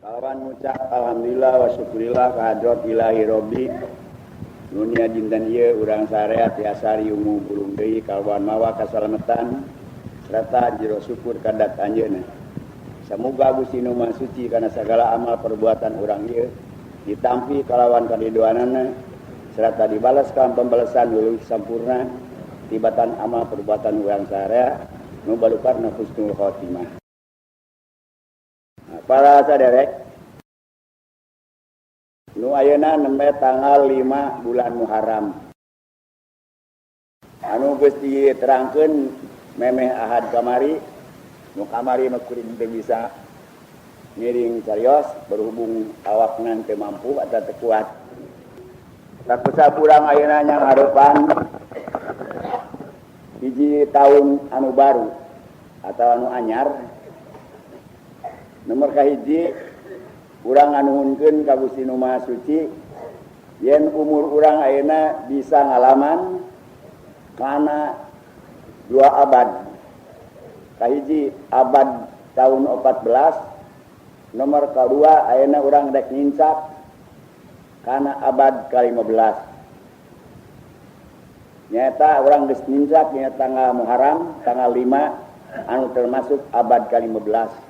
Kalawan ngucap alhamdulillah wa syukurillah ka hadrat ilahi rabbi dunia dinten ieu urang sarea tiasa riungu bulung deui kalawan mawa kasalametan serta jero syukur ka dat anjeunna. Samuga Gusti Nu Maha Suci kana sagala amal perbuatan urang ieu ditampi kalawan karidoanana serta dibalas kalawan pembalesan nu leuwih sampurna tibatan amal perbuatan urang sarea nu balukarna husnul khotimah. Para saderek nu ayeuna nembe tanggal 5 bulan Muharram anu geus diterangkeun memeh Ahad kamari, nu kamari mah kuring teu bisa ngiring carios berhubung awakna teu mampu atau teu kuat. Sakusa urang ayeuna nyanghareupan hiji tahun anu baru atau anu anyar. Nomor kahiji urang nganuhunkeun ka Gusti Nu Maha Suci yen umur urang ayeuna bisa ngalaman kana 2 abad. Kahiji abad tahun 14, nomor kedua ayeuna urang rek ngincak kana abad ke-15. Nyata urang geus nincak dina tanggal Muharram tanggal 5 anu termasuk abad ke-15.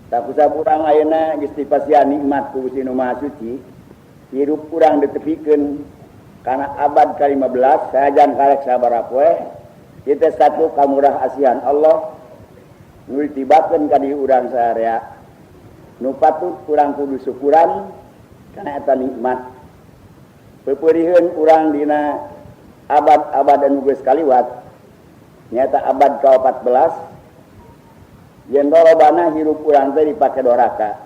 Takusab urang ayeuna geus dipasihan nikmat ku Gusti Nu Maha Suci, hirup urang ditepikeun kana abad ke-15 sajan karek sabaraha poe, kita satu kamurah asihan Allah nu ditibakeun ka diri urang saarea. Nu patut urang kudu syukuran kana eta nikmat. Peupeuriheun urang dina abad-abad anu geus kaliwat, nyaeta abad ke-14, yen lolobana hirup urang teh dipake doraka,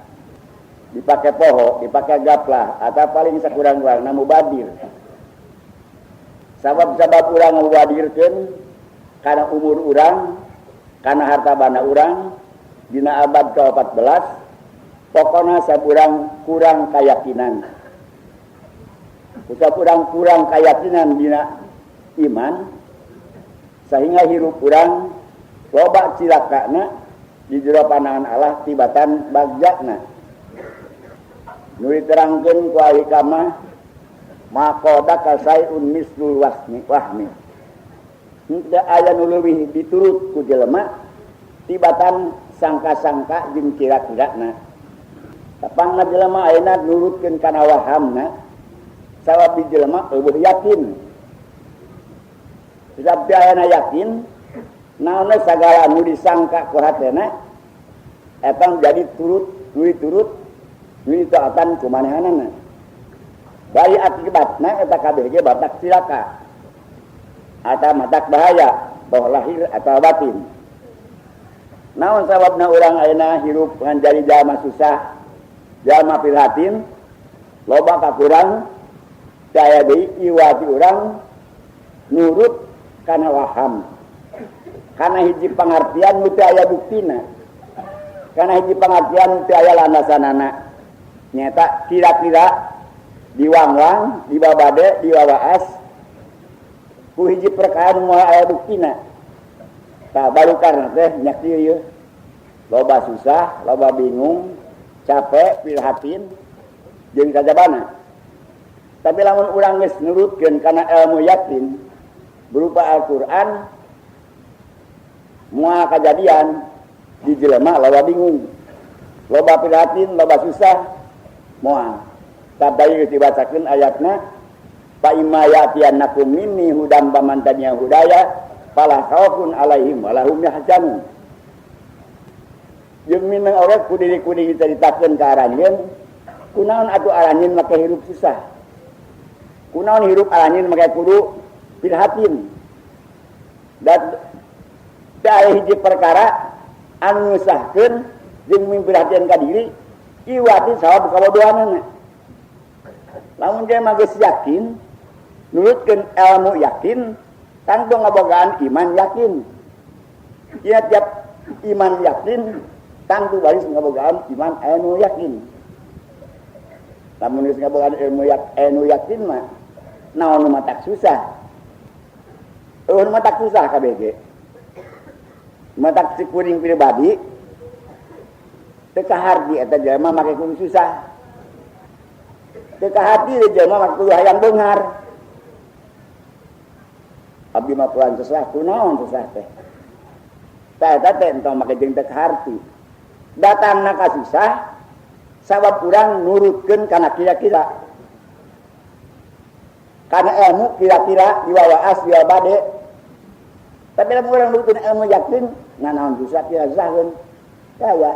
dipake poho, dipake gaplah, atau paling sakurang-kurangna mubadir. Sabab-sabab urang ngamubadirkeun kana umur urang, kana harta banda urang dina abad ke-14, pokona saburang kurang keyakinan. Usap urang kurang keyakinan dina iman, sehingga hirup urang loba cilakana di jero pandangan Allah tibatan bagjana. Nu diterangkeun ku ahli hikmah, maqadaka sayun mislul wasmi wahmi. Henteu aya nu leuwih diturut ku jelema tibatan sangka-sangka jeung kira-kirana. Tapangna jelema ayeuna nurutkeun kana wahamna, sabab di jelema eueuh yakin. Sebab teu ayana yakin, naonna sagala nu disangka ku hatena eta jadi turut, nu diturut, nu ditaatan ku manehanana. Bari akibatna eta kabeh ge batak cilaka atau matak bahaya, boh lahir atau batin. Naon sababna urang ayeuna hirup ngan jadi jalma susah, jalma prihatin, loba kakurang, teu aya deui iwati urang nurut kana waham. Kana hiji pangartian nu teu aya buktina. Kana hiji pangartian nu teu aya landasanana. Nyaeta kira-kira diwangwang, dibabade, diwawaas ku hiji perkara nu moal aya buktina. Tah barukarna teh nya kieu ieu. Loba susah, loba bingung, capek, prihatin jeung sajabana. Tapi lamun urang geus nurutkeun kana ilmu yakin berupa Al-Qur'an, moal kajadian di jelema loba bingung, loba prihatin, loba susah, moal. Tabari geus dibacakeun ayatna, fa imma ya'tiyannakum minni hudan faman tabi'a hudaya fala khaufun alaihim wa lahum yahzanun. Jeung mineng oge ku diri kuring dicaritakeun ka aranjeun, kunaon atuh aranjeun make hirup susah? Kunaon hirup aranjeun make kudu prihatin? Dan teu aya hiji perkara anu nyusahkeun jeung mimperhatian ka diri iwati sabab kabodohanana. Lamun dia mah geus yakin, nurutkeun ilmu yakin, tangtu ngabogaan iman yakin. Ieu tiap iman yakin, tangtu baris ngabogaan iman anu yakin. Lamun geus ngabogaan ilmu anu yakin mah naon nu matak susah? Eueuh nu matak susah kabeh ge. Matak si kuring pribadi Teu kaharti eta jelema make kudu susah. Teu kaharti jelema make kudu hayang beunghar. Abdi mah kurang susah, kunaon susah teh. Tah eta teh entong make jeung teu kaharti. Datangna ka susah sabab urang nurutkeun kana kira-kira. Kana ilmu kira-kira diwawaas diwabade. Tapi lamun urang nurutkeun ilmu yakin, nanaon susah kira susahkeun. Kaya.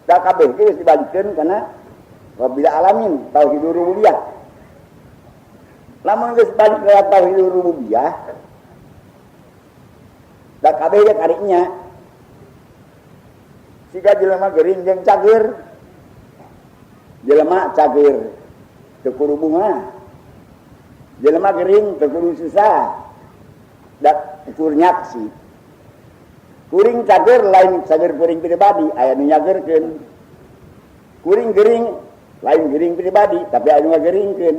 Da kabeh ge geus dibalikeun kana Rabbil alamin, tauhidur rububiyah. Lamun geus balik ka tauhidur rububiyah, da kabeh ge karinya. Siga jelema gering jeung cageur. Jelema cageur teu kudu bunga. Jelema gering teu kudu susah. Da ukur nyaksi. Kuring cageur lain cageur kuring pribadi, aya nu nyageurkeun. Kuring gering lain gering pribadi, tapi aya nu ngageringkeun.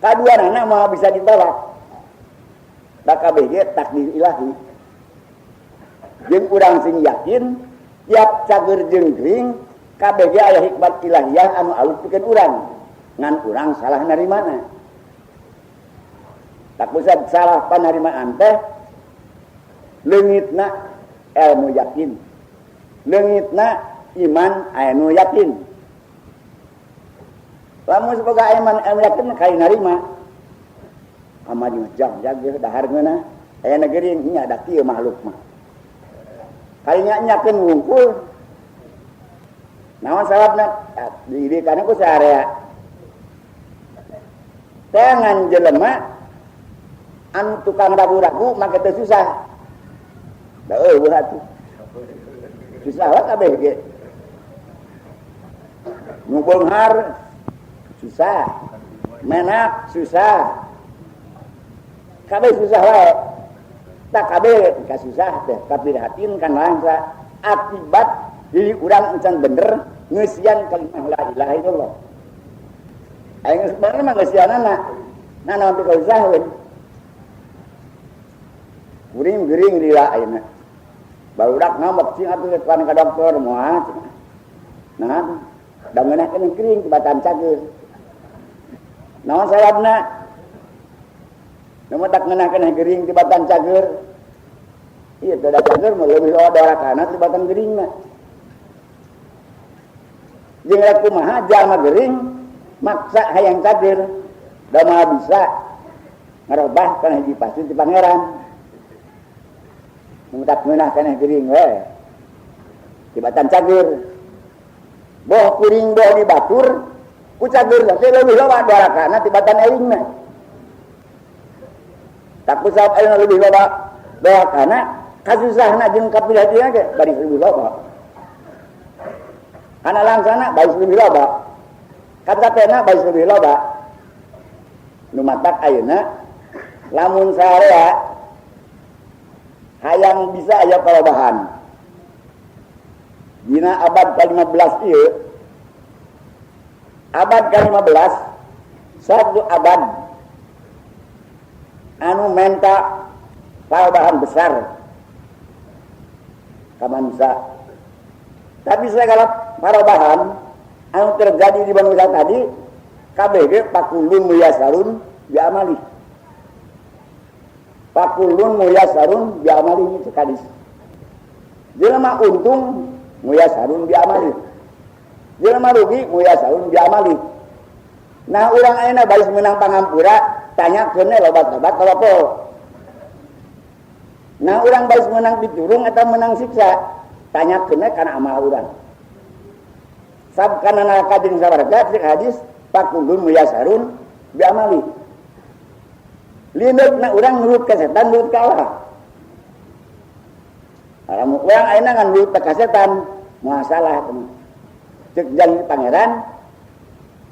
Kaduanana mah bisa ditolak. Da kabeh ge takdir ilahi. Jeung urang sing yakin tiap cageur jeung gering kabeh ge aya hikmat ilahiyah anu alus pikeun urang. Ngan urang salah narimana. Tak usah salah panarimaan teh leungitna ilmu yakin. Leungitna iman aya nu yakin. Lamun semoga iman ilmu yakin kali narima. Kamari mah jam jaga dahar ngeunah. Aya nu gering nya da kieu makhluk mah. Kali nya nyakeun wungkul. Naon sababna? Didikana ku saarea. Tangan jelema anu tukang ragu-ragu make teu susah. Da eueuh atuh. Susah wae kabeh ge. Nu beunghar susah, menak susah. Kabeh susah wae. Tak kabeh kasusah teh kapirhatin kan langsa akibat diri urang encan bener ngeusian kalimah la ilaha illallah. Aing geus bener mah ngeusianana. Nah naon teh kausaheun. Kuring gering lila ayeuna. Barudak ngambek cing atuh kan ka dokter moal cenah. Nah, da ngeunahkeun gering tibatan cageur. Naon sababna? Nu tak ngeunahkeun gering tibatan cageur. Ieu teh da cageur mah leuwih loba dorakana tibatan geringna. Jeung rek kumaha jalma gering maksa hayang cageur. Da moal bisa ngarobah kana hiji pasti ti pangeran. Nu tak ngeunahkeun gering we. Tibatan cageur. Boh kuring boh di batur ku cageur teh leuwih loba dorakana tibatan elingna. Tak usah ayeuna leuwih loba dorakana kasusahna jeung kapilhatina ge baris leuwih loba. Kana langsana baris leuwih loba. Kacapena baris leuwih loba. Nu matak ayeuna lamun sarea hayang bisa aya perubahan. Dina abad ke-15 ieu, abad ke-15 satu abad anu menta perubahan besar ka manusia. Tapi segala perubahan anu terjadi di manusia tadi kabeh ge pakulun muyasarun bi amali. Pakulun muyasarun bi amali itu kadis. Jelema untung muyasarun bi amali. Jelema rugi muyasarun bi amali. Nah urang ayeuna baris meunang pangampura tanyakeun lobat-lobat tolopol. Nah urang baris meunang piturung atau meunang siksa tanyakeun kana amal urang. Sab kana neraka jeung sawarga cek hadis pakulun muyasarun bi amali. Lindeukna urang nurut ka setan nurut ka Allah. Lamun urang ayeuna ngan nurut ka setan moal salah teman. Cek janji pangeran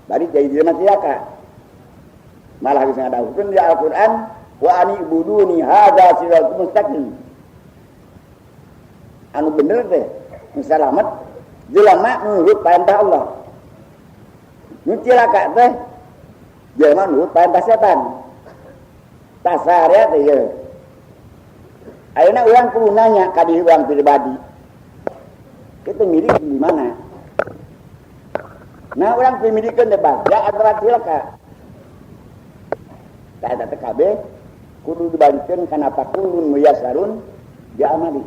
bari jadi jelema cilaka. Malah geus ngadawuhkeun di Al-Qur'an wa ani ibuduni hadza siratal mustaqim. Anu bener teh nu salamet jelema nurut perintah Allah. Nu cilaka teh jelema nurut perintah setan. Tasarea teh ieu. Ayeuna urang kudu nanya ka diri urang pribadi. Kita milik di mana? Nah orang pemilikan teh bagja antara cilaka. Tah eta teh kabeh kudu dibalikeun kana pakulun muyasarun bi amali.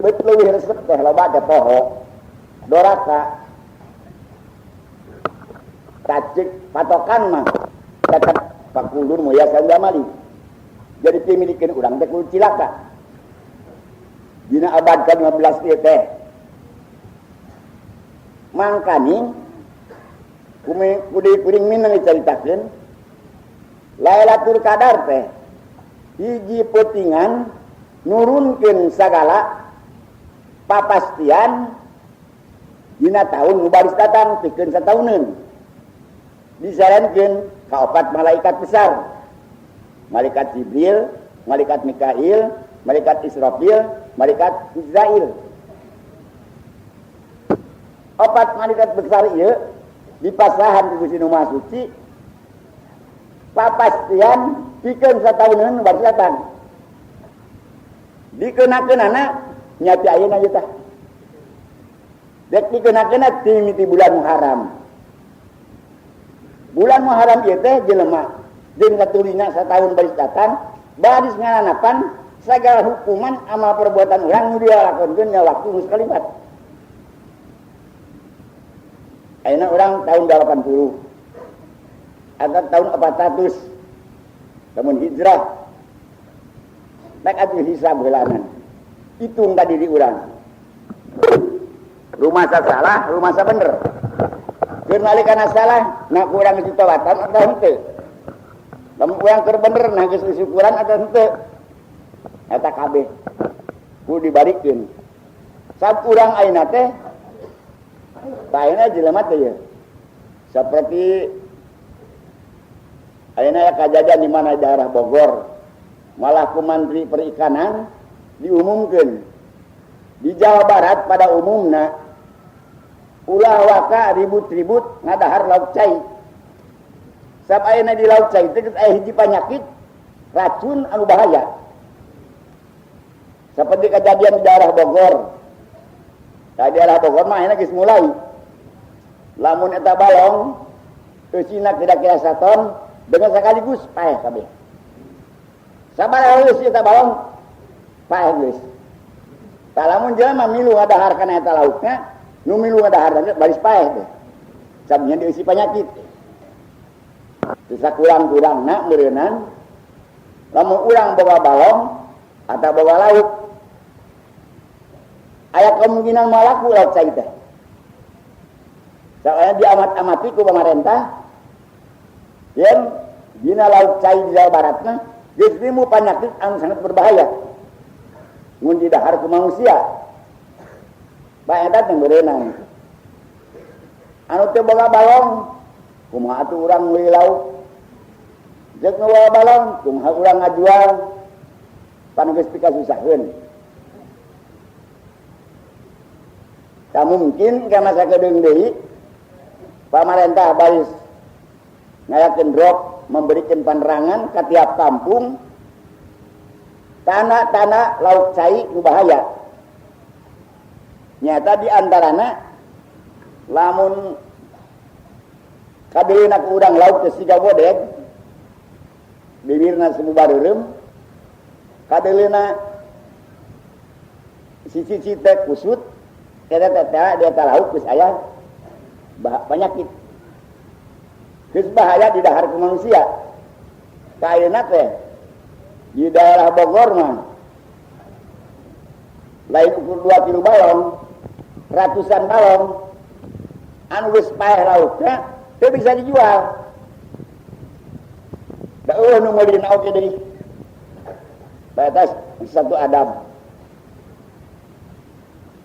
Bet leuwih resep teh loba teh poho doraka. Tacik patokan mah tetep pakulun muyasarun bi amali. Jadi pemilikan urang teh kudu cilaka. Dina abad ke-15 ieu teh. Mangkaning kuring minang dicaritakeun Lailatul Qadar teh hiji peutingan nurunkeun sagala papastian dina tahun nu baris datang pikeun satauneun. Disarankeun ka opat malaikat besar. Malaikat Jibril, malaikat Mikail, malaikat Israfil, malaikat Izrail. Opat malaikat besar ieu dipasahan ku Gusti Nu Maha Suci papastian pikeun satauneun baris datang. Dikeunakeunana nya ti ayeuna ieu tah. Dek dikeunakeunna ti mimiti bulan Muharram. Bulan Muharram ieu teh jelema jeung satulina sataun baris datang baris ngaranapan segala hukuman amal perbuatan urang nu dilakonkeun nya waktu nu sakaliwat. Ayeuna urang tahun 80 atau tahun 400 lamun hijrah tak atuh hisab heulanan. Hitung ka diri urang. Rumasa salah, rumasa bener. Keur nalikana salah, nah ku urang geus ditobatan atau henteu. Lamun urang keur bener, nah geus disyukuran atau henteu. Eta kabeh kudu dibalikeun. Sab urang ayeuna teh ayeuna jelema teh ye. Seperti ayeuna kajadian di mana daerah Bogor, malah ku Mantri Perikanan diumumkeun di Jawa Barat pada umumna ulah waka ribut-ribut ngadahar lauk cai. Sab ayeuna di lauk cai teh geus aya hiji panyakit racun anu bahaya. Seperti kejadian di daerah Bogor. Di daerah Bogor mah ayeuna geus mulai. Lamun eta balong eusina kira-kira saton dengan sekaligus paeh kabeh. Sabaraha geus eta balong paeh geus. Tah lamun jelema milu ngadahar kana eta laukna, nu milu ngadahar teh baris paeh teh. Sabnya dieusi panyakit. Teu sakurang-kurangna meureunnan lamun urang boga balong atau boga lauk aya kemungkinan malaku lauk cai teh. Soalnya diamat-amati ku pamarentah yang dina lauk cai di Jawa Barat mah geus timbul panyakit anu sangat berbahaya. Mun didahar ku manusia. Bae eta teh berenang. Anu teu boga balong, kumaha atuh urang meuli lauk? Jeung nu boga balong, kumaha urang ngajual? Pan geus pikasusaheun. Tak mungkin ka masa kedeung deui pamarentah baris ngayakeun drop memberikan penerangan ke tiap kampung tanah-tanah lauk cai nu bahaya. Nyata di antarana lamun kadeulina ku urang lauk teh siga bodeg bibirna semu bareureum kadeulina sisi teh kusut eta teh dia teh lauk geus aya penyakit. Geus bahaya di dahar ku manusia. Ka ayeuna teh di daerah Bogor mah lain ukur 2 kilo balong, ratusan balong anu geus paeh laukna teu bisa dijual. Da eueuh nu meulina oge deui. Batas satu adab.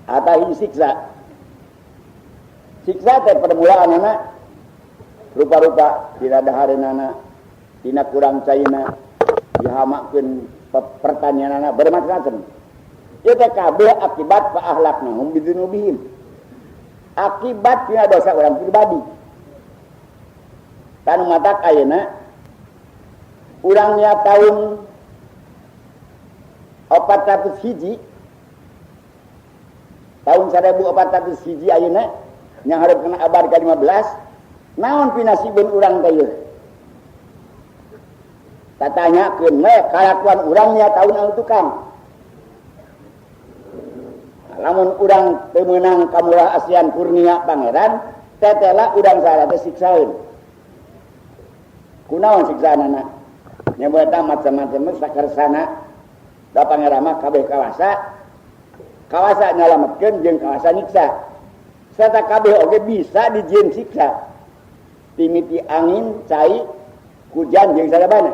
Atau siksa. Siksa teh permulaan anak rupa-rupa tidak dahareunana, dina kurang caina, dihamakeun pertanianana bermacam-macam. Ieu teh kabeh akibat faahlaknahum bidzunubihim. Akibat tina dosa urang pribadi. Tanu matak ayeuna urang nya tahun 401 Tahun 1401 ayeuna yang hareup kana abad ke-15 naon pinasibun urang teh ieu? Tatanyakeun we kalakuan urang nya tahun anu tukang. Lamun urang teu meunang kamulah asian kurnia pangeran, tetela urang sarua teh siksaeun. Kunaon siksaanana? Nyaeta macam-macam sakarsana da pangeran mah kabeh kawasa. Kawasa nyalametkeun jeung kawasa nyiksa. Sarta kabeh oge bisa dijieun siksa. Timiti angin, cai, hujan jeung sadabana.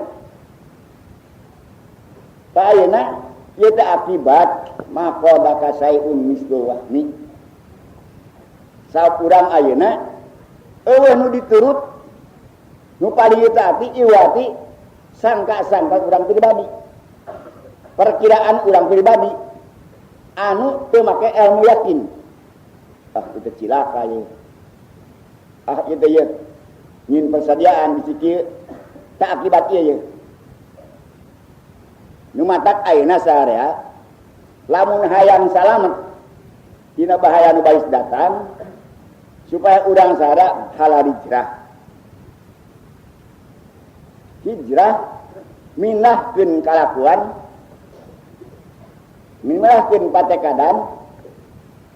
Tah ayeuna ieu teh akibat maqadaka sayun mislu wahmi. Saurang urang ayeuna eueuh nu diturut nu paling ditaati iwati sangka-sangka urang pribadi. Perkiraan urang pribadi anu teu make ilmu yakin. Ah itu cilaka ye. Ah itu ye. Nyin persediaan bisi kieu tak akibat ieu ye. Nu matak ayeuna sarea lamun hayang salamet dina bahaya nu baris datang supaya urang sarea halal hijrah. Hijrah minahkeun kalakuan, minahkeun patekadan,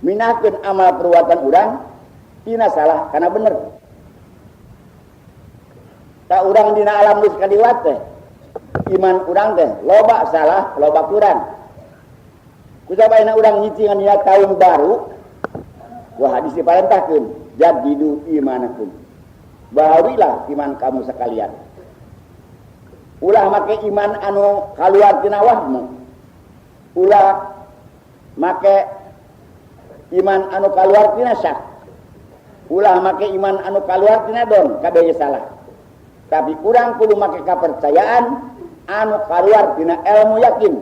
minahkeun amal perbuatan urang tina salah kana bener. Tak urang dina alam geus kaliwat teh iman urang teh loba salah, loba kurang. Kusabab ayeuna urang nyicingan dina tahun baru, wah hadis diparentahkeun, jadidu imanakum. Bahawilah iman kamu sekalian. Ulah make iman anu kaluar tina wahmu. Ulah make iman anu kaluar tina syak. Ulah make iman anu kaluar tina don, kabeh salah. Tapi urang kudu make kepercayaan anu kaluar tina ilmu yakin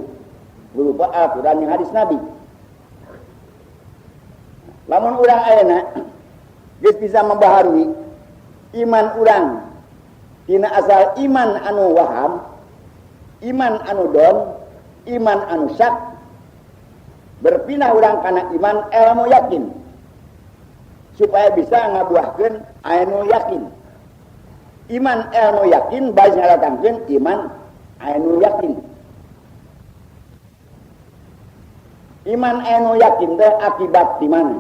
berupa Al-Qur'an jeung hadis Nabi. Lamun urang ayeuna geus bisa membaharui iman urang tina asal iman anu waham, iman anu don, iman anu syak, berpindah urang kana iman ilmu yakin supaya bisa ngabuahkeun anu yakin. Iman ilmu yakin bae ngadatangkeun iman anu yakin. Iman anu yakin teh akibat di mana?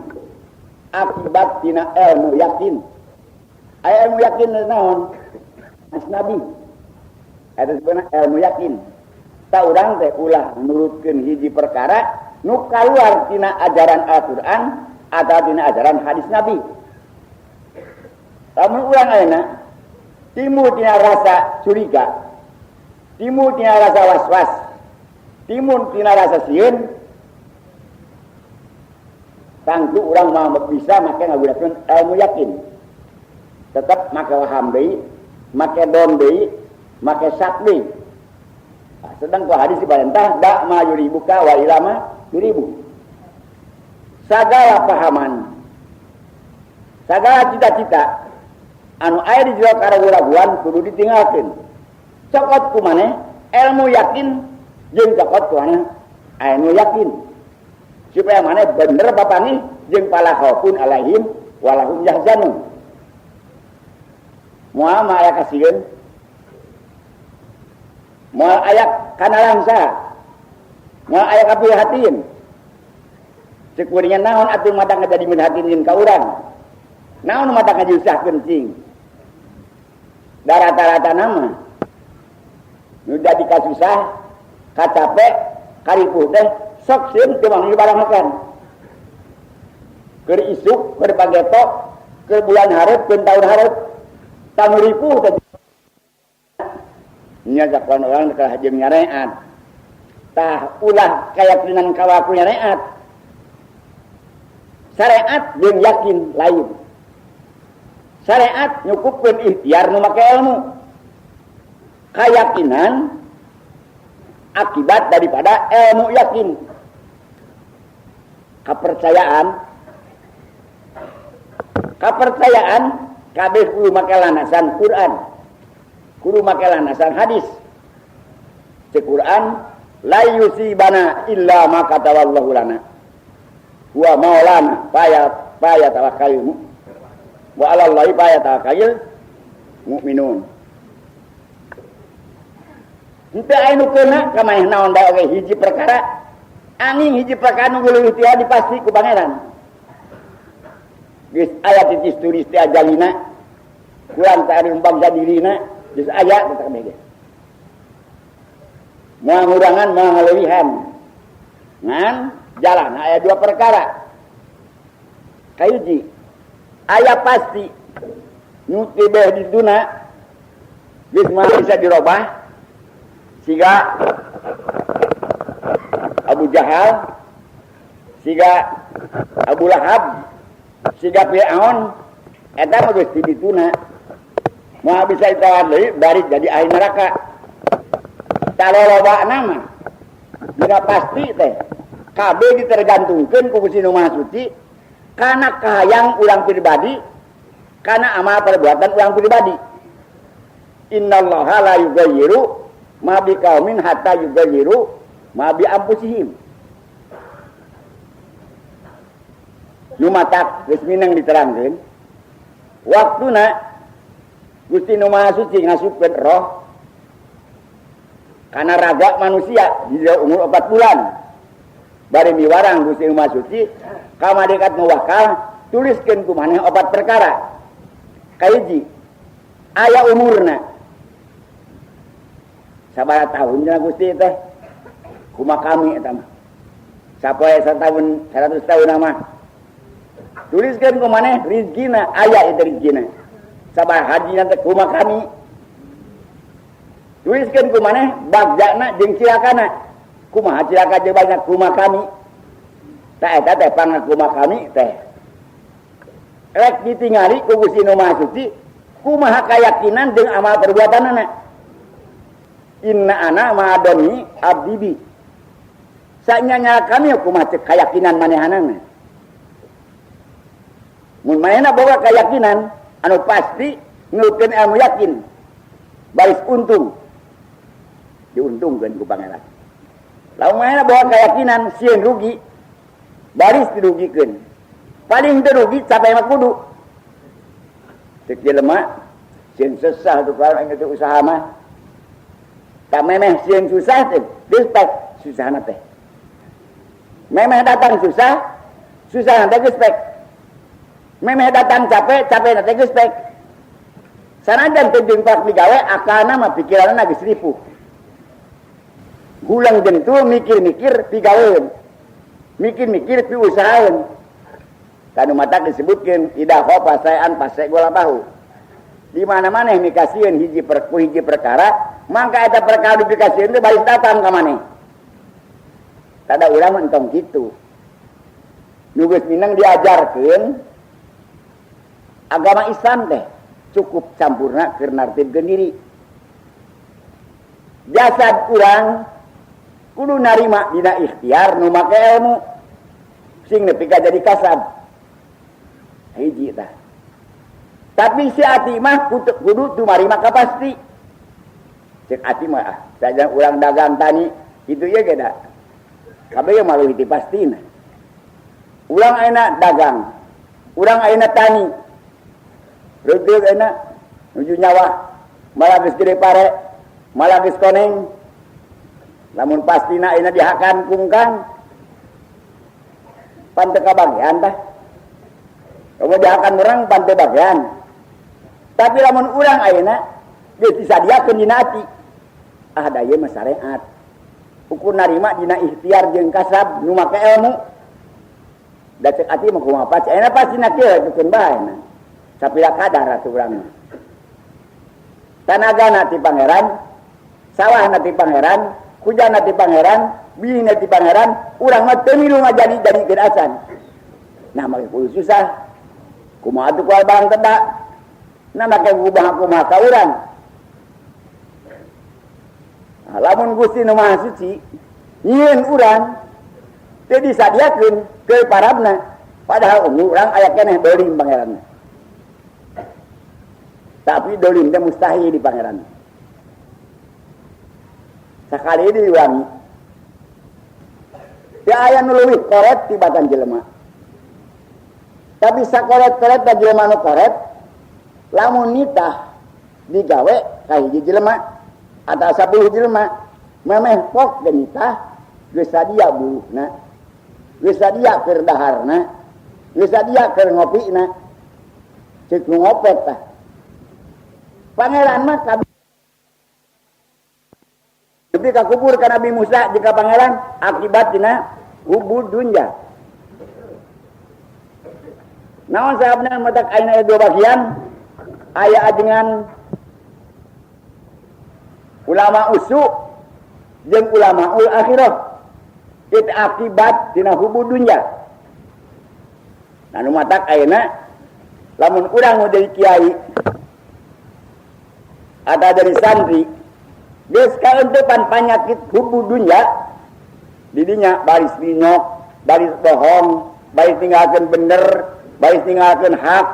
Akibat tina ilmu yakin. Aya ilmu yakin teh naon? As Nabi. Eta sebenarnya ilmu yakin. Ta urang teh ulah nurutkeun hiji perkara nu kaluar tina ajaran Al-Qur'an atau tina ajaran hadis Nabi. Lamun urang ayeuna timbul tina rasa curiga, timbul tina rasa was-was, timbul tina rasa sieun, tangtu urang mah bisa make ngagunakeun ilmu yakin. Tetep make waham deui, make don deui, make syak deui. Nah, sedang ku hadis diparentah da ma yuribuka wa ilama yuribu. Sagala pahaman, sagala cita-cita anu aya di jero karagu-raguan kudu ditinggalkeun. Cokot ku maneh ilmu yakin jeung cokot ku maneh ilmu yakin. Supaya maneh bener papanggih jeung fala khaufun alaihim walahum yahzanun. Moal mah aya kasieun, moal aya kana langsa, moal aya kaprihatin. Ceuk kuringnya naon atuh matak jadi minhatin ka urang? Naon matak ngajusahkeun cing? Da rata-rata nama nu jadi kasusah, kacape, karipuh teh sok sieun teu manggi barang makan. Keur isuk, keur pageto, keur bulan hareup, keur taun hareup, tamu ripuh teh. Nya zakon urang kalah jeung nyareat. Tah ulah kayakinan kawaku nyareat. Syariat jeung yakin lain. Syariat nyukupkeun ikhtiar nu make ilmu. Kayakinan akibat daripada ilmu yakin. Kepercayaan, kepercayaan kabeh kudu make landasan Quran, kudu make landasan hadis. Cek Quran la yusibana illa ma kataballahu lana. Huwa maulana faya tawakkalul wa 'ala Allahi faya tawakkalul mukminun. Henteu aya nu keuna ka maneh naon da oge hiji perkara angin hiji perkara nu leuwih ti dipasti ku Pangeran. Geus aya titis tulis ti ajalina kurang ta anu bangsa dirina geus aya teh kabeh ge. Moal ngurangan moal ngaleuwihan. Ngan jalan aya dua perkara. Kahiji aya pasti nu teu beh dituna geus moal bisa dirobah siga Abu Jahal, siga Abu Lahab, siga Fir'aun, eta mah geus ti dituna. Moal bisa ditawar deui bari jadi ahli neraka. Talolobana mah dina pasti teh kabeh ditergantungkeun ku Gusti Nu Maha Suci kana kahayang urang pribadi, kana amal perbuatan urang pribadi. Innallaha la yughayyiru ma biqaumin hatta yughayyiru ma bi anfusihim. Nu matak geus mineng diterangkeun waktuna Gusti Nu Maha Suci ngasupkeun roh kana raga manusia di umur 4 bulan. Bari miwarang Gusti Nu Maha Suci ka malaikat nu wakal tuliskeun ku maneh 4 perkara. Kahiji aya umurna. Sabaraha tahun cenah Gusti teh? Kumaha kami eta mah. Sapoe satahun 100 tahun mah. Tuliskeun ku maneh rizkina aya eta rizkina. Sabaraha hajina teh kumaha kami. Tuliskeun ku maneh bagjana jeung cilakana. Kumaha cilaka jeung bagja kumaha kami. Tah eta teh pangakumaha kami teh. Rek ditingali ku Gusti Nu Maha Suci kumaha kayakinan jeung amal perbuatanana. Inna ana ma'adoni abdi bi. Sanyanya kami kumaha cek kayakinan manehanana. Mun manehna boga kayakinan anu pasti nurutkeun ilmu yakin. Baris untung. Diuntungkeun ku Pangeran. Lamun manehna boga keyakinan sieun rugi, baris dirugikeun. Paling teu rugi capek mah kudu. Cek jelema sieun sesah tu kalau aing teh usaha mah. Tak memeh sieun susah teh, geus pek susahna teh. Memeh datang susah, susahna teh geus pek. Memeh datang capek, capekna teh geus pek. Sanajan teu jeung pak digawe akalna mah pikiranna geus ripuh. Gulang jentul mikir-mikir pigaweun. Mikir-mikir piusahaeun. Kanu mata disebutkeun ida khofa saean pase gola bahu. Di mana-mana mikasieun hiji perku hiji perkara, mangka eta perkara dipikasieun teh baris datang ka maneh. Tada urang mah entong kitu. Nu geus minang diajarkeun agama Islam teh cukup sampurna keur nartibkeun diri. Jasad urang kudu narima dina ikhtiar nu make ilmu sing nepi ka jadi kasab. Hiji tah. Tapi si ati mah kudu tumarima ka pasti. Cek ati mah ah, sajan urang dagang tani kitu ieu ge da. Kabeh mah leuwih ti pastina. Urang ayeuna dagang, urang ayeuna tani. Reuteuk ayeuna nuju nyawa, malah geus gede pare, malah geus koneng. Lamun pastina ayeuna dihakan kungkang pan teu kabagian tah. Lamun dihakan urang pan teu bagian. Tapi lamun urang ayeuna geus disadiakeun dina ati. Ah da ieu mah syariat. Ukur narima dina ikhtiar jeung kasab nu make ilmu. Da cek ati mah kumaha pasti ayeuna pastina kieu dukun bae na. Sapira kadar atuh urang mah. Tanagana ti pangeran, sawahna ti pangeran, hujanna ti pangeran, bihina ti pangeran, urang mah teu milu ngajadi-jadikeun acan. Nah make kudu susah. Kumaha atuh kual barang teda? Nah make kumaha ka urang. Nah, lamun Gusti Nu Maha Suci nyieun urang teu disadiakeun ke parabna, padahal umur urang aya keneh dolim pangeran. Tapi dolim teh mustahil di pangeran. Sakali diulangi. Teu aya nu leuwih koret tibatan jelema. Tapi sakoret-koret da jelema nu koret lamun nitah digawe ka hiji jelema atau 10 jelema memeh pok ge nitah geus sadia buruhna, geus sadia keur daharna, geus sadia keur ngopina. Ceuk nu ngopet tah. Pangeran mah tapi kakubur ka Nabi Musa jeung ka pangeran akibat dina hubud dunya. Naon sababna matak ayeuna aya dua bagian? Aya ajengan ulama usu jeung ulama ul akhirah. Itu akibat dina hubud dunya. Nah nu matak ayeuna lamun urang mau jadi kiai atau jadi santri geus kaeunteupan panyakit hubud dunya didinya baris minyok, baris bohong, baris ninggalkeun bener, baris ninggalkeun hak,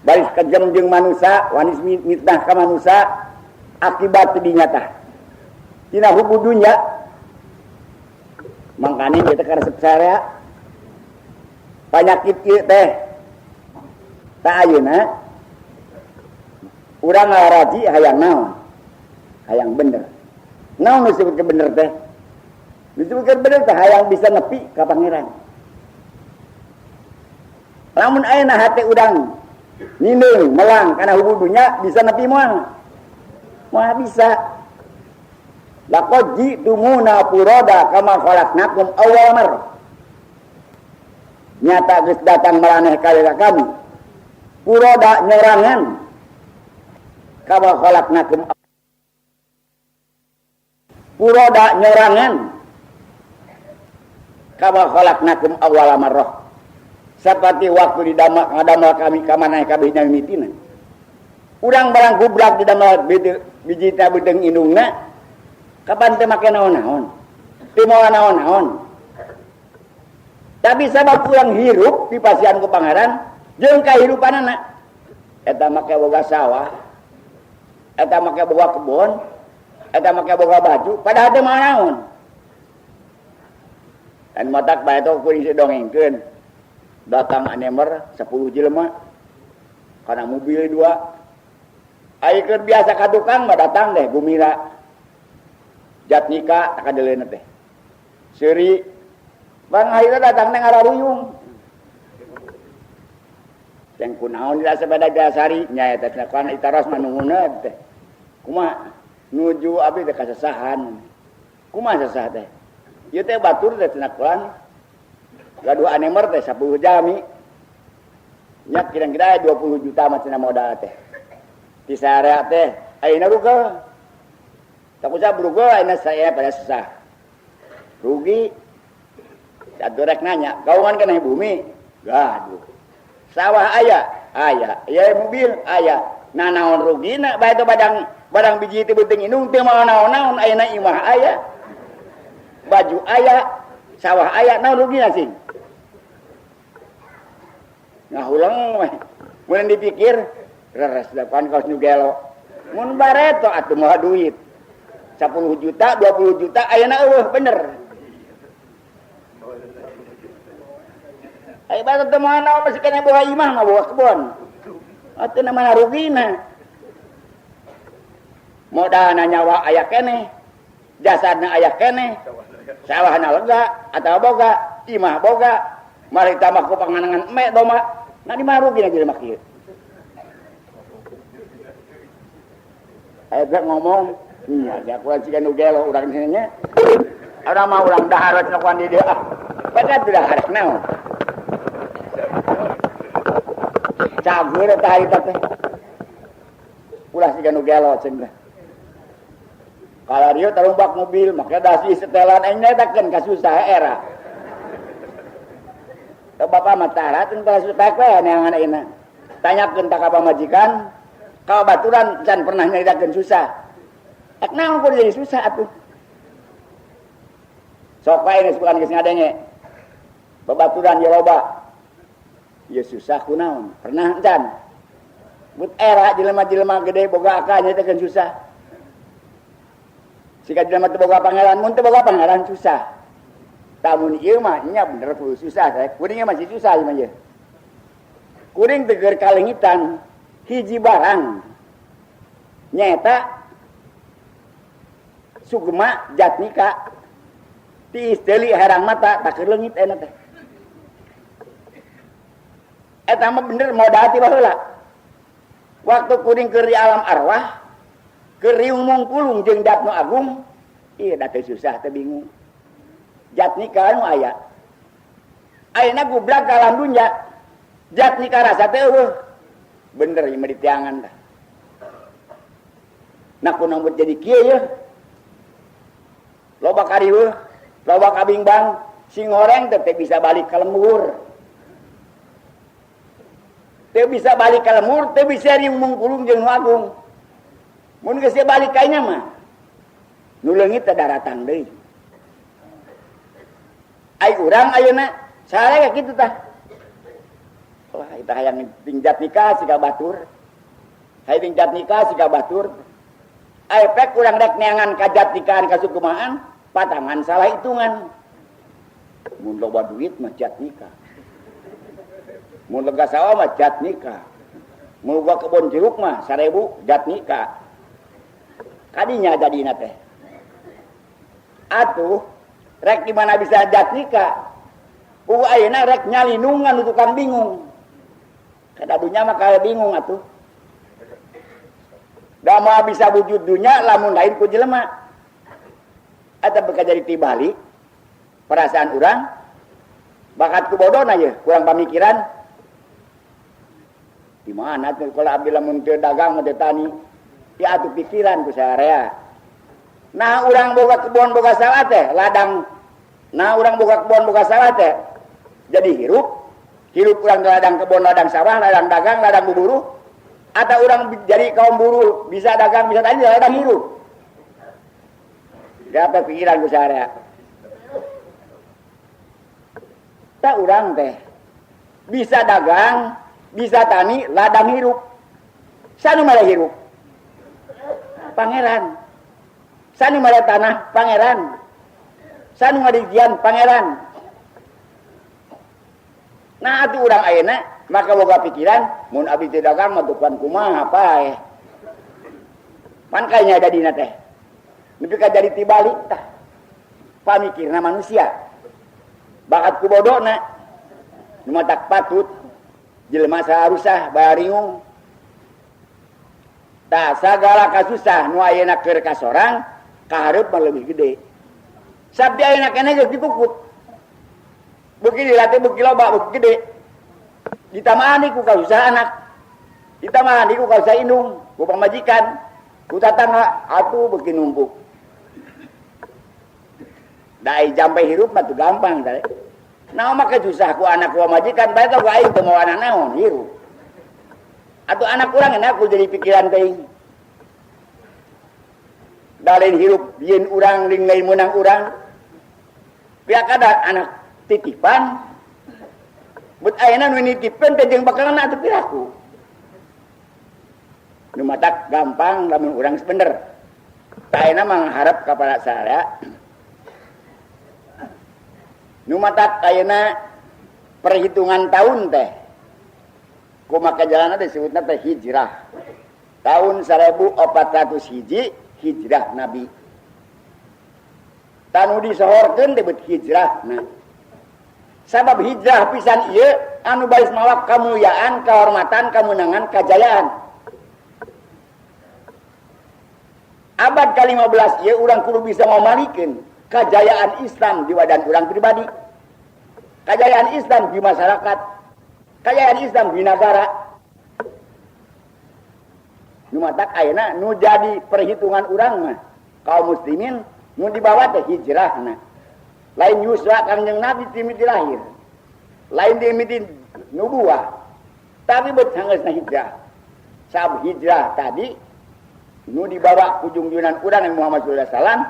baris kejam jeung manusia, wanis mitnah ka manusia, akibat didinya tah tina hubud dunya. Mangkane kita karesep sarea panyakit ieu teh ta ayeuna urang ngaraji hayang naon? Hayang bener. Naon nu disebutkeun bener teh? Disebutkeun bener teh hayang bisa nepi ka pangeran. Lamun ayeuna hate urang nindung melang kana hubud dunya bisa nepi moal? Moal bisa. Laqad ji'tumuna furada kama khalaqnakum awwal marrah. Nyata geus datang maraneh ka kami. Furada nyorangan kama khalaqnakum furoda nyorangan kama khalaqnakum awwala marrah. Seperti waktu didamel ngadamel kami ka maneh kabeh nyamitina. Urang barang gubrak didamel biji ta beuteung indungna kapan teu make naon-naon. Teu mawa naon-naon. Tapi sabab urang hirup dipasihan ku pangeran jeung kahirupanana eta make boga sawah, eta make boga kebon, eta make boga baju, padahal teu mawa naon. Dan matak bae teh kuring dongengkeun. Datang anemer 10 jelema kana mobil 2. Ai keur biasa ka tukang mah datang deh gumira. Jatnika kadeleuna teh. Seuri bang akhirna datang teh ngararuyung. Yang kunaon di sepeda dasari nya eta teh kan itaros mah nuhunna teh. Kumaha nuju abdi teh kasesahan. Kumaha sesah teh? Ieu teh batur teh cenah kulan. Gaduh anemer teh 10 jami. Nya kira-kira 20 juta mah cenah modal teh. Di sarea teh ayeuna rugi. Takusa rugi ayeuna saya pada susah. Rugi. Satu rek nanya, kaungan kana bumi? Gaduh. Sawah aya, aya. Ieu mobil aya. Nah naon rugina bae teh badang biji teh beuteung indung teu mawa naon-naon ayeuna imah aya. Baju aya, sawah aya, naon rugina sing? Ngahuleng we. Mun dipikir reres depan kaos nu gelo. Mun bareto atuh moal duit. 10 juta, 20 juta ayeuna eueuh bener. Ai bae teu moal naon masih kana boga imah mah boga kebon. Atuh na mana rugina. Modalna nyawa aya keneh, jasadna aya keneh, sawahna lega atawa boga, imah boga, mari tambah ku panganangan eme domba. Nah di mana rugina jelema kieu? Aya teh ngomong, nya da kurang siga nu gelo urang nya. Urang mah urang dahar we cenah di dieu ah. Padahal teu dahar naon. Cager eta harita teh. Ulah siga nu gelo cenah. Kalau dia tarumbak mobil, maka dasi setelan aing nyatakeun kasusah era. Bapak mah tara teu kasusah we neangan ayeuna. Tanyakeun ka pamajikan, ka baturan can pernah nyaritakeun susah. Ek naon kudu jadi susah atuh. Sok wae geus bukan geus ngadenge. Babaturan ye loba. Ye susah kunaon? Pernah can? But era jelema-jelema gede boga akal nyaritakeun susah. Jika jelema teu boga pangeran, mun teu boga pangeran susah. Tamun ieu mah nya bener kudu susah, saya. Kuring masih susah ieu mah ye. Kuring teh keur kalengitan hiji barang nyaeta Sugema Jatnika tiis deuli herang mata tak keur leungit ayeuna teh. Eta mah bener modal ti baheula. Waktu kuring keur di alam arwah, keur riung mungkulung jeung Dat nu agung, ieu da teu susah teu bingung. Jatnika nu aya. Ayeuna gublag ka alam dunya, Jatnika rasa teh eueuh. Bener ieu mah ditiangan tah. Nah kunaon jadi kieu yeuh? Loba kariweuh, loba kabingbang, sing goreng teh bisa balik ka lembur. Teu bisa balik ka lembur, teu bisa riung mungkulung jeung nu agung. Mun geus balik ka nya mah nu leungit teh daratang deui. Ai urang ayeuna sare kitu tah. Wah, kita hayang ting Jatnika siga batur. Hayang ting Jatnika siga batur. Ai pek urang rek neangan ka Jatnikaan ka Sukumaan, patangan salah hitungan. Mun loba duit mah Jatnika. Mun lega sawah mah Jatnika. Mun loba kebon jeruk mah 1000 Jatnika. Kadinya jadina teh. Atuh rek di mana bisa Jatnika? Puguh ayeuna rek nyalinungan nu tukang bingung. Kada dunya mah kaya bingung atuh. Da moal bisa wujud dunya lamun lain ku jelema. Eta beka jadi tibalik perasaan urang bakat ku bodona ye kurang pamikiran. Di mana tuh kalau abdi lamun teu dagang mah teu tani. Ya atuh pikiran ku sarea. Nah urang boga kebon boga sawah teh ladang. Nah urang boga kebon boga sawah teh jadi hirup. Hirup urang ladang kebon, ladang sawah, ladang dagang, ladang buburuh. Atau urang jadi kaum buruh bisa dagang bisa tani ladang hirup. Dapat pikiran ku sarea. Tak urang teh bisa dagang, bisa tani, ladang hirup. Sanu male hirup? Pangeran. Sanu male tanah? Pangeran. Sanu ngadijian? Pangeran. Nah atuh urang ayeuna maka boga pikiran mun abdi teu dagang mah tukan kumaha paeh. Pan kayanya jadina teh. Nepi ka jadi tibalik tah. Pamikirna manusia. Bakat ku bodona. Nu matak patut jelema saharusah baringung. Tah sagala kasusah nu ayeuna keur kasorang kahareup mah leuwih gede. Sabdi ayeuna keneh geus dipukut. Beuki dilatih beuki loba beuki gede. Ditambahan ku kasusah anak. Ditambahan ku kasusah indung, ku pamajikan, ku tatangga atuh beuki numpuk. Da ai jampe hirup mah teu gampang teh. Naon mah kasusah ku anak ku pamajikan bae ku aing teu mawa naon hirup. Atuh anak urang enak ku jadi pikiran teuing. Da lain hirup yeun urang ling lain meunang urang. Pihak ada anak titipan. Bet ayeuna nu nitipkeun teh jeung bakalna atuh piraku. Nu matak gampang lamun urang bener. Tah ayeuna mah ngharep ka para sadaya. Nu matak ayeuna perhitungan tahun teh. Kumaha jalanna teh disebutna teh hijrah. Tahun 1401 hijrah Nabi. Tanu disohorkeun teh bet hijrahna. Sabab hijrah pisan ieu anu baris mawa kamuliaan, kehormatan, kemenangan, kajayaan. Abad ke-15 ieu urang kudu bisa ngamalikeun kajayaan Islam di wadan urang pribadi. Kajayaan Islam di masyarakat. Kajayaan Islam di negara. Nu matak ayeuna nu jadi perhitungan urang mah kaum muslimin nu dibawa teh hijrahna. Lain yuswa Kangjeng Nabi timiti lahir. Lain timiti nubuah. Tapi bet sanggeusna hijrah. Sab hijrah tadi nu dibawa ku jungjungan urang Nabi Muhammad sallallahu alaihi wasallam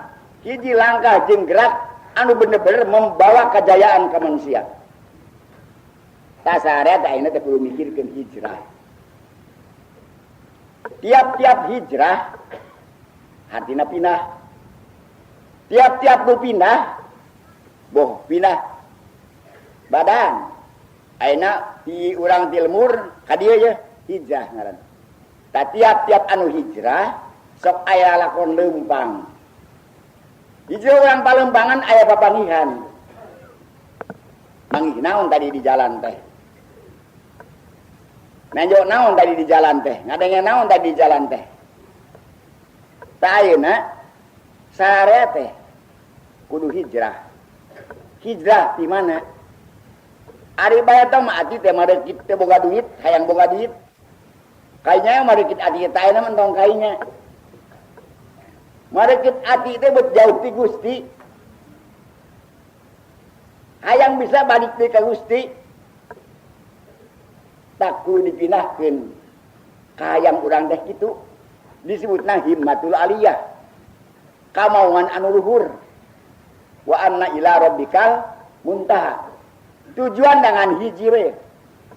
hiji langkah jeung gerak anu bener-bener membawa kejayaan ke manusia. Tah sarea teh ayeuna teh kudu mikirkeun hijrah. Tiap-tiap hijrah hartina pindah. Tiap-tiap nu pindah boh pindah badan, Ayeuna ti urang ti lemur ka dieu ye hijrah ngaran. Tah tiap-tiap anu hijrah sok aya lakon leumpang. Hijrah urang palempangan aya papangihan. Mangih naon tadi di jalan teh? Nenjo naon tadi di jalan teh? Ngadenge naon tadi di jalan teh? Tah ayeuna sarea teh kudu hijrah. Hijrah di mana? Ari bae teh mah ati teh mareukit teh boga duit, hayang boga duit. Kainya mareukit ati teh ayeuna mah entong kainya. Mareukit ati teh beut jauh ti Gusti. Hayang bisa balik deui ka Gusti. Tak kudu dipindahkeun. Kahayang urang teh kitu disebutna himmatul aliyah. Kamauan anu luhur. Wa anna ila rabbikal muntaha. Tujuan dengan hiji we.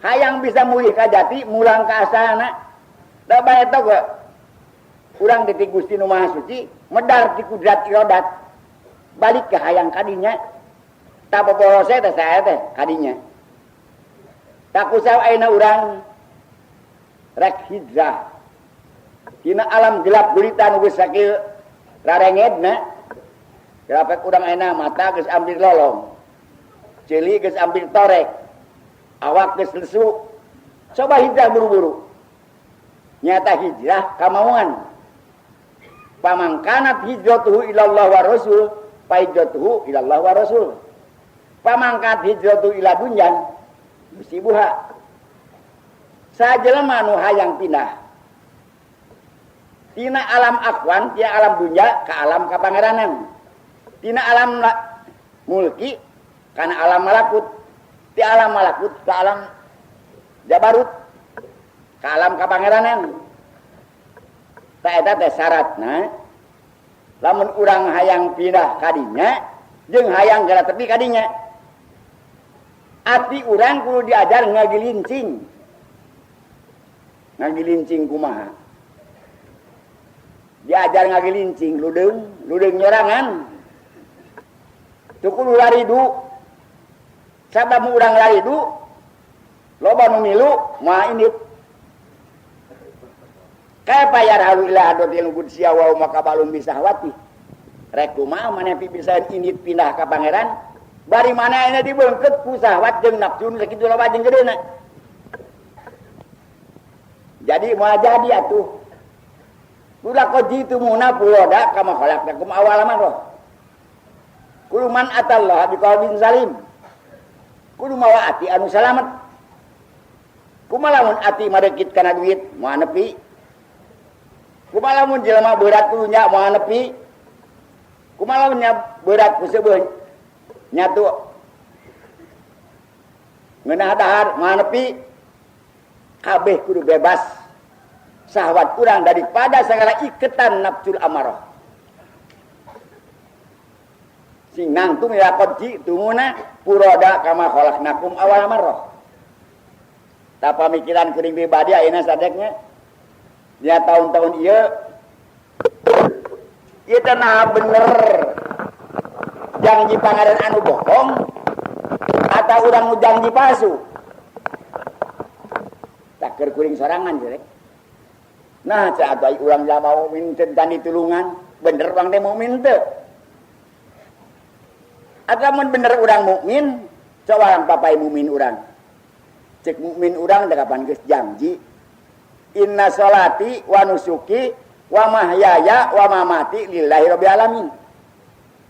Hayang bisa mulih ka jati, mulang ka asalna. Da bae teh ge urang teh ti Gusti Nu Maha Suci, medar ti kudrat iradat. Balik ke hayang kadinya. Tah boborose teh saya teh kadinya. Tah kusaha ayeuna urang rek hijrah. Dina alam gelap gulita nu geus sakieu rarengedna. Gelapek urang ayeuna mata geus ampir lolong. Ceuli geus ampir torek. Awak geus lesu. Coba hijrah buru-buru. Nyata hijrah kamauan. Pamangkanat hijratuhu ilallah wa rasul, fa hijratuhu ilallah wa rasul. Pamangkat hijratuhu ila dunyan musibuha. Sajelema nu hayang pindah tina alam akwan, tina alam dunya ka alam kapangeranan. Tina alam mulki kana alam malakut, ti alam malakut ka alam jabarut, ka alam kapangeranan. Ta eta teh syaratna lamun urang hayang pindah kadinya jeung hayang gara tepi kadinya. Ati urang kudu diajar ngagilincing. Ngagilincing kumaha? Diajar ngagilincing ludeung, ludeung nyorangan. Teu kudu laridu. Sabab urang laridu loba nu milu moal indit. Kaifa yarhalu ila hadratil qudsi wa makabalum bisahwati. Rek kumaha maneh bisa indit pindah ka pangeran? Bari mana ayeuna dibeungkeut ku sahwat jeung nafsu nu sakitu loba jeung gedeuna. Jadi moal jadi atuh. Kula qajitumuna furoda kama khalaqnakum awwala marrah. Kudu man atallaha biqalbin salim. Kudu mawa ati anu salamet. Kumaha lamun ati mareukit kana duit moal nepi. Kumaha lamun jelema beurat ku nya moal nepi. Kumaha lamun nya beurat ku seubeuh nyatu ngeunah dahar moal nepi. Kabeh kudu bebas sahwat urang daripada segala iketan nafsul amarah. Sing nangtung ya qad jitumuna furoda kama khalaqnakum awal marrah. Ta pamikiran kuring pribadi ayeuna sadeknya dia tahun-tahun ieu ieu teh nah bener janji pangaran anu bohong atau urang nu janji palsu. Tak keur kuring sorangan jelek. Nah, cak atuh ai urang jalma mukmin teh dan ditulungan, bener urang teh mukmin teu. Atuh lamun bener urang mukmin, coba urang papai mukmin urang. Cek mukmin urang teh kapan geus janji inna sholati wa nusuki wa mahyaya wa mamati lillahi rabbil alamin.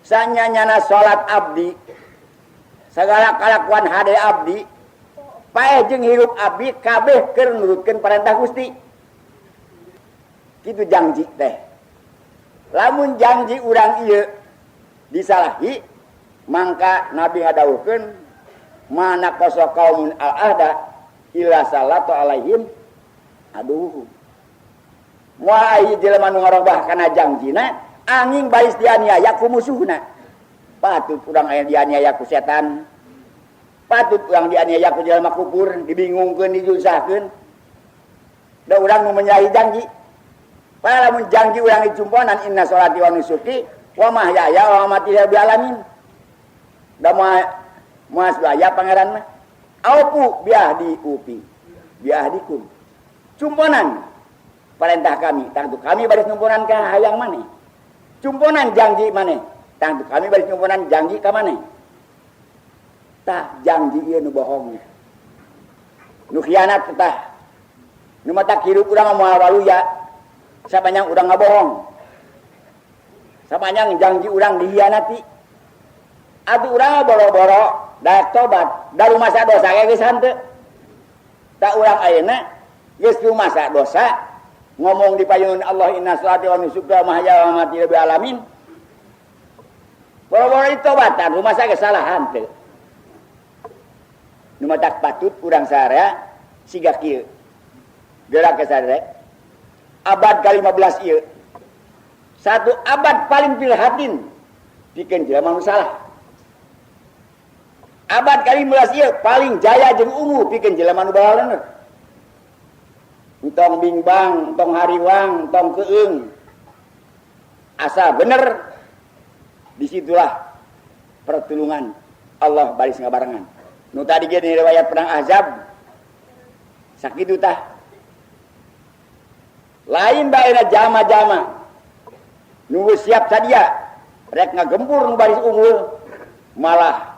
Sanyanyana salat abdi, segala kalakuan hade abdi, paeh jeung hirup abdi kabeh keur nurutkeun parentah Gusti. Kitu janji teh. Lamun janji urang ieu disalahi, mangka Nabi ngadawuhkeun mana qasa qaumun al-ahda illa salatu alaihim aduh. Moal aya jelema nu ngarobah kana janjina, angin baris dianiaya ku musuhna. Patut urang aya dianiaya ku setan. Patut urang dianiaya ku jelema kufur, dibingungkeun, disusahkeun. Da urang nu menyalahi janji. Padahal lamun janji urang dicumponan inna sholati wa nusuki wa mahyaya wa mamati lil alamin. Da moal moal aya pangeran mah. Aufu biahdi upi biahdikum. Cumponan perintah kami, tangtu kami baris nyumponan ka hayang maneh. Cumponan janji maneh, tangtu kami baris nyumponan janji ka maneh. Tah janji ieu nu bohong. Nu khianat tah. Nu matak hirup urang moal waluya. Sapanjang urang ngabohong. Sapanjang janji urang dihianati. Atuh urang boro-boro daek tobat, da rumasa dosa ge geus henteu. Tak urang ayeuna geus rumasa dosa ngomong di payun Allah inna sholati wa nusuki wa mahyaya wa mamati lil alamin. Boro-boro ditobatan rumasa ge salah henteu. Nu matak patut urang sararea siga kieu. Gerak ke sararea. Abad ke-15 ieu. Satu abad paling prihatin pikeun jelema nu salah. Abad ke-15 ieu paling jaya jeung ungu pikeun jelema nu balaleuneur. Entong bingbang, entong hariwang, entong keung. Asal bener, disitulah pertulungan Allah baris ngabarengan. Nu tadi ge di riwayat perang Ahzab sakitu tah. Lain baena jama-jama nunggu siap sadia rek ngagempur nu baris unggul, malah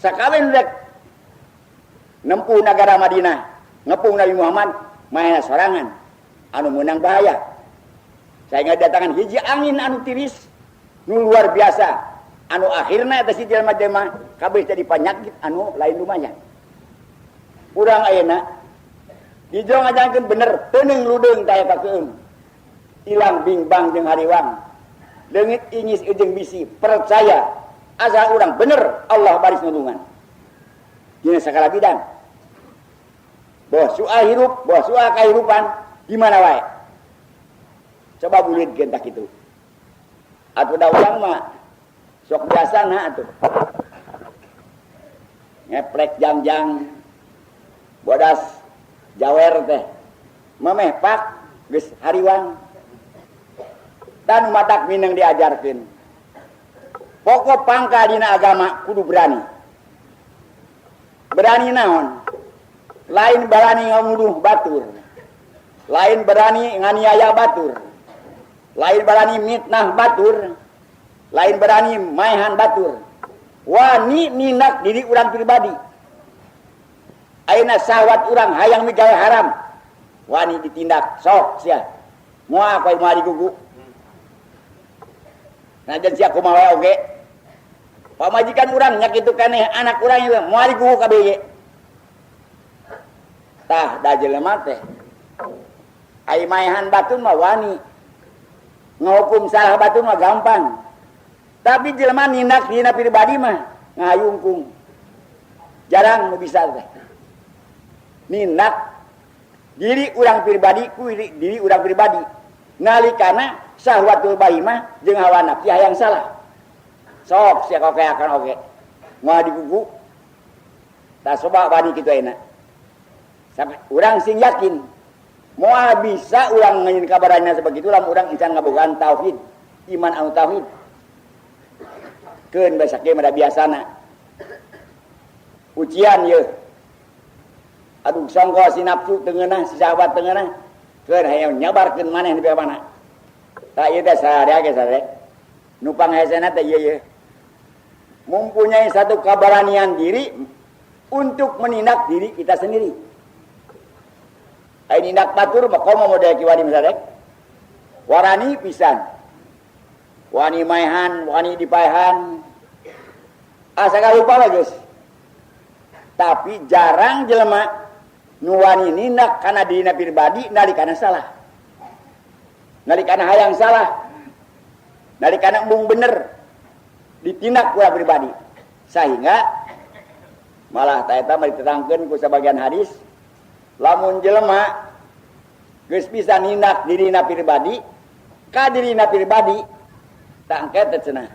sakawin rek nempuh nagara Madinah, ngepung Nabi Muhammad maena sorangan anu meunang bahaya. Sehingga datangan hiji angin anu tiris nu luar biasa anu akhirna eta si jelema-jelema kabeh jadi panyakit anu lain lumayan. Urang ayeuna dijo ngajakeun bener teuneung ludeung taya ka keung. Ilang bingbang jeung hariwang. Leungit ingis jeung bisi percaya asal urang bener Allah baris nulungan. Dina sagala bidang. Boh soal hirup, boh soal kahirupan di mana wae. Coba bulidkeun tah kitu. Atuh da urang mah sok biasana atuh. Ngeplek jangjang bodas jawer teh. Memeh pak geus hariwang. Dan matak mineng diajarkeun. Pokok pangka dina agama kudu berani. Berani naon? Lain berani ngamuduh batur. Lain berani nganiaya batur. Lain berani mitnah batur. Lain berani maehan batur. Wani nindak diri urang pribadi. Ayeuna syahwat urang hayang migawe haram. Wani ditindak sok sia. Moal koe moal digugu. Najan sia kumaha wae oge. Pamajikan urang nya kitu keneh anak urang ieu moal digugu kabeh ye. Tah da jelema teh. Ai maehan batur mah wani. Ngahukum salah batur mah gampang. Tapi jelema nindak dina pribadi mah ngahayungkung. Jarang nu bisa teh. Nindak diri urang pribadi ku diri urang pribadi. Nalikana syahwatul bahimah jeung hawa nafsu hayang salah. Sok sia kokeakan oge. Moal digugu. Tah coba wani kitu ayeuna. Sampai urang sing yakin moal bisa urang ngeunyieun kabarannya sebegitu lamun urang encan ngabogaan tauhid, iman anu tauhid. Keun bae sakieu mah da biasana. Ujian yeuh. Aduh songko si nafsu teu ngeunah, si sahabat teu ngeunah. Keun hayang nyabarkeun maneh di mana. Tah ieu teh sadaya ge sadaya. Nu panghesena teh ieu yeuh. Mempunyai satu keberanian diri untuk menindak diri kita sendiri. Ai nindak batur mah komo model kiwari misalnya. Warani pisan. Wani maehan, wani dipaehan. Asa karupa we geus. Tapi jarang jelema nu wani nindak kana dirina pribadi nalikana salah. Nalikana hayang salah. Nalikana embung bener ditindak ku pribadi. Sehingga malah ta eta mah diterangkeun ku sabagian hadis lamun jelema geus bisa nindak dirina pribadi ka dirina pribadi tangket teh cenah.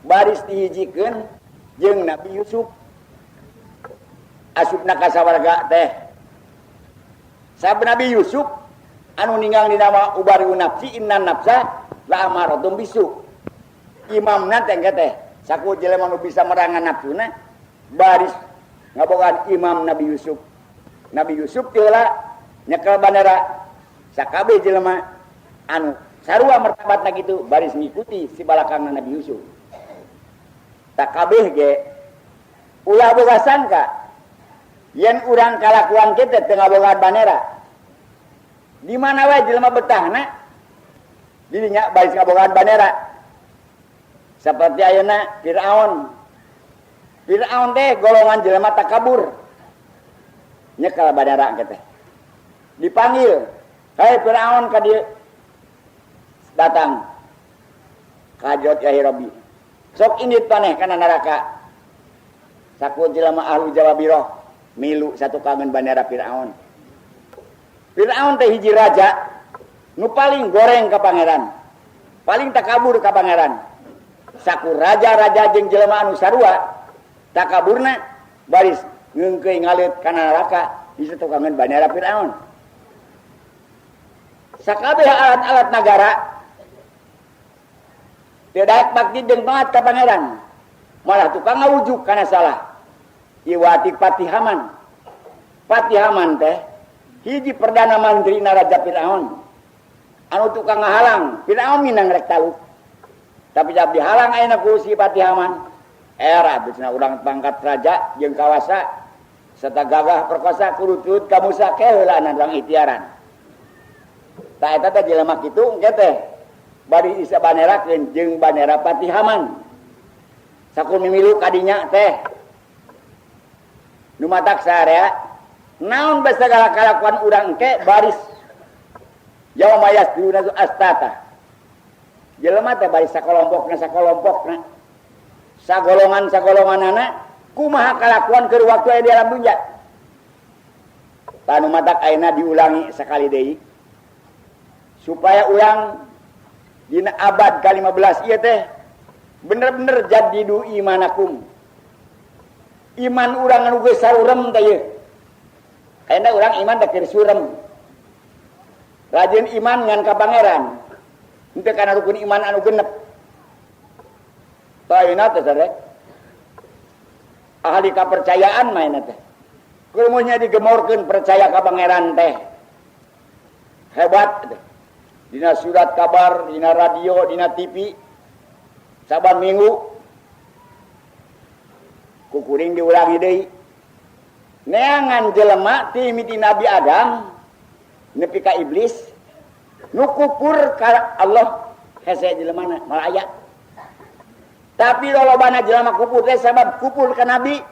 Baris dihijikeun jeung Nabi Yusuf asupna ka sawarga teh. Sabab Nabi Yusuf anu ninggang dina ubariu nafsi innan nafsa la amaratum bisu. Imamna teh engke teh saku jelema nu bisa merangan nafsuna baris Ngabogaan Imam Nabi Yusuf. Nabi Yusuf teh heula nyekel bandera sakabeh jelema anu sarua martabatna kitu baris ngikuti si balakangna Nabi Yusuf. Tak kabeh ge ulah boga sangka yen urang kalakuan kita teu ngabogaan bandera. Di mana wae jelema betahna dirinya baris ngabogaan bandera. Seperti ayeuna Firaun. Firaun teh golongan jelema takabur. Nyekel bandera teh. Dipanggil, "Hai Firaun ka dieu." Datang. Kajot ya Rabbi. Sok indit paneh kana neraka. Saku jelema ahlu jawabiroh milu satu kangen bandera Firaun. Firaun teh hiji raja nu paling goreng ka pangeran. Paling takabur ka pangeran. Saku raja-raja jeung jelema anu sarua takaburna baris ngeungkeuy ngaleut kana neraka di satukangan bandera Firaun. Sakabeh alat-alat nagara teu daek bakti jeung taat ka pangeran. Malah tukang ngawujuk kana salah. Iwati Patih Haman. Patih Haman teh hiji perdana mantri Raja Firaun. Anu tukang ngahalang, Firaun minang rek taluk. Tapi jab dihalang ayeuna ku si Patih Haman. Era bisna urang pangkat raja jeung kawasa serta gagah perkosa kudu turut ka Musa ke heulana urang ikhtiaran. Tah eta teh jelema kitu engke teh bari isa banerakeun jeung bandera Patih Haman. Sakur mimilu kadinya teh nu matak saarea naon bae sagala kalakuan urang engke baris yauma yasduruna astata. Jelema teh baris sakalompokna sakalompokna sagolongan sagolonganana kumaha kalakuan keur waktu aya di alam dunya. Tah nu matak ayeuna diulangi sakali deui supaya urang dina abad ke-15 ieu teh bener-bener jadidu imanakum. Iman urang anu geus sarurem teh ieu. Ayeuna urang iman teh keur surem. Rajin iman ngan ka pangeran. Henteu kana rukun iman anu genep. Tah ayeuna teh sarek. Ahli kapercayaan mah ayeuna teh. Kumaha digemorkeun percaya ka pangeran teh. Hebat teh. Dina surat kabar, dina radio, dina TV saban minggu kukuring diulangi deui. Neangan jelema ti miti Nabi Adam nepi ka iblis nu kufur ka Allah hese jelemana malah aya. Tapi lolobana jelema kufur teh sabab kufur ka Nabi.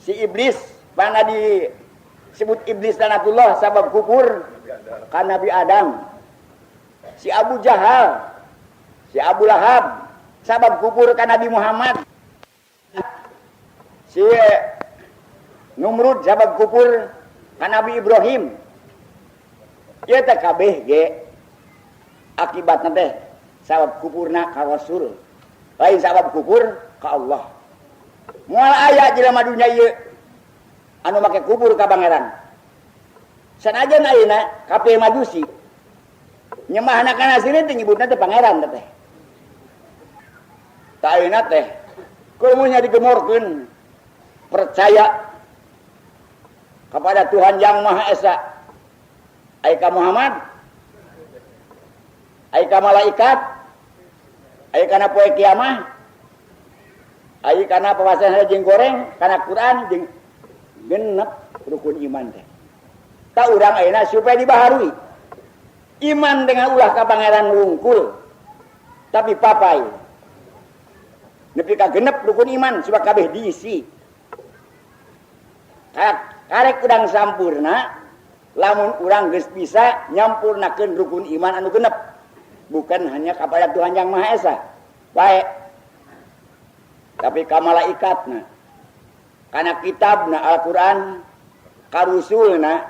Si iblis mana disebut iblis lanatullah sabab kufur ka Nabi Adam. Si Abu Jahal, si Abu Lahab sabab kufur ka Nabi Muhammad. Si Numrud sabab kufur ka Nabi Ibrahim. Ieu teh kabeh ge akibatna teh sabab kufurna ka Rasul. Lain sabab kufur ka Allah. Moal aya jelema dunya ieu anu make kufur ka pangeran. Sanajan ayeuna kafir Majusi nyembahna kana sireun teh nyebutna teh pangeran teh. Tah ayeuna teh kumaha digemorkeun percaya kepada Tuhan Yang Maha Esa. Ai ka Muhammad, ai ka malaikat, ai kana poe kiamah, ai kana pawasan jeung goreng, kana Quran jeung genep rukun iman teh. Ta urang ayeuna supaya dibaharui. Iman dengan ulah ka pangeran wungkul tapi papai. Nepi ka genep rukun iman sebab kabeh diisi. Karek urang sampurna lamun urang geus bisa nyampurnakeun rukun iman anu genep. Bukan hanya kepada Tuhan Yang Maha Esa. Baik. Tapi ka malaikatna, kana kitabna Al-Qur'an, ka rusulna,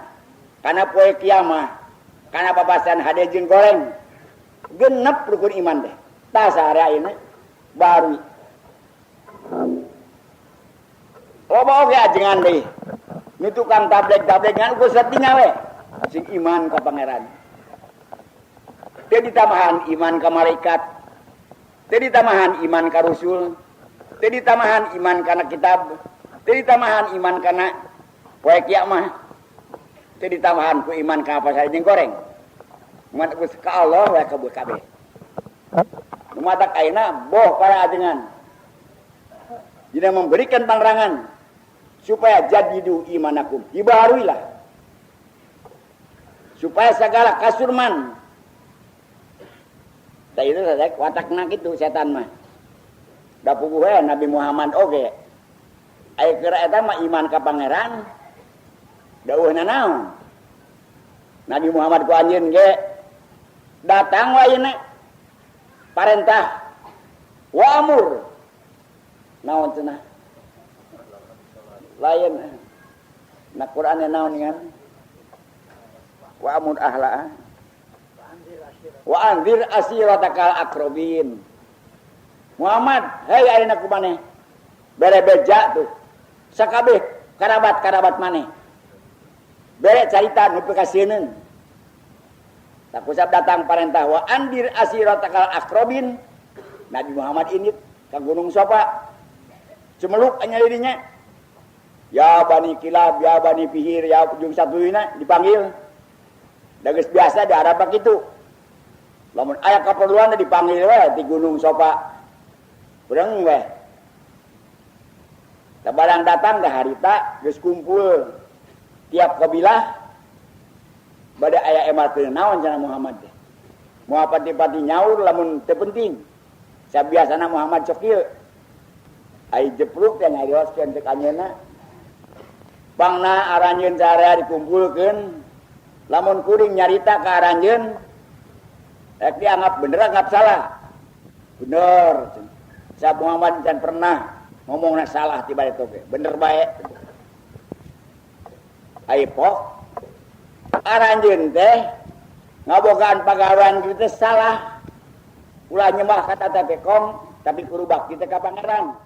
kana poe kiamah, kana babasan hade jeung goreng. Genep rukun iman teh. Tah saha ayeuna baru. Loba oge ajengan deui. Nu tukang tableg-tableg ngan ukur satinga we. Sing iman ka pangeran. Teu ditamahan iman ka malaikat. Teu ditamahan iman ka rusul. Teu ditamahan iman kana kitab. Teu ditambahan iman kana poe kiamah. Teu ditambahan ku iman ka apa saja jeung goreng. Iman geus ka Allah we kabeh kabeh. Nu matak ayeuna boh para ajengan. Dina memberikan panerangan supaya jadidu imanakum. Dibaharuilah. Supaya segala kasurman. Tah itu saya watakna kitu setan mah. Da puguh we Nabi Muhammad oge. Aya keur eta mah iman ka pangeran. Dawuhna naon? Nabi Muhammad ku anjeun ge datang wae ayeuna parentah wa amur. Naon cenah? Lain na Qur'an naon ngan? Wa amur ahla wa anzir asiratakal akrobin. Muhammad, hei ayeuna ku maneh bere beja tuh sakabeh karabat-karabat maneh. Bere carita nu pikasieun. Tak usah datang parentah wa andir asiratakal akrobin. Nabi Muhammad ini ka Gunung Sofa. Cemeluk anya dirinya. Ya Bani Kilab, ya Bani Fihir, ya jeung satuyuna dipanggil. Da geus biasa di Arab kitu. Lamun aya kaperluan dipanggil we di Gunung Sofa. Bereng we. Da barang datang da harita geus kumpul tiap kabilah bade aya emarkeun naon cenah Muhammad teh. Moal pati-pati nyaur lamun teu penting. Sabiasana Muhammad sok kieu. Ai jepruk teh nyarioskeun teh anjeunna. Pangna aranjeun sarea dikumpulkeun. Lamun kuring nyarita ka aranjeun rek dianggap bener anggap salah. Bener. Sa Muhammad can pernah ngomongna salah tiba itu ge. Bener bae. Ai pok aranjeun teh ngabogaan pagawean kitu teh salah. Ulah nyembah ka tata pekong tapi kudu bakti teh ka pangeran.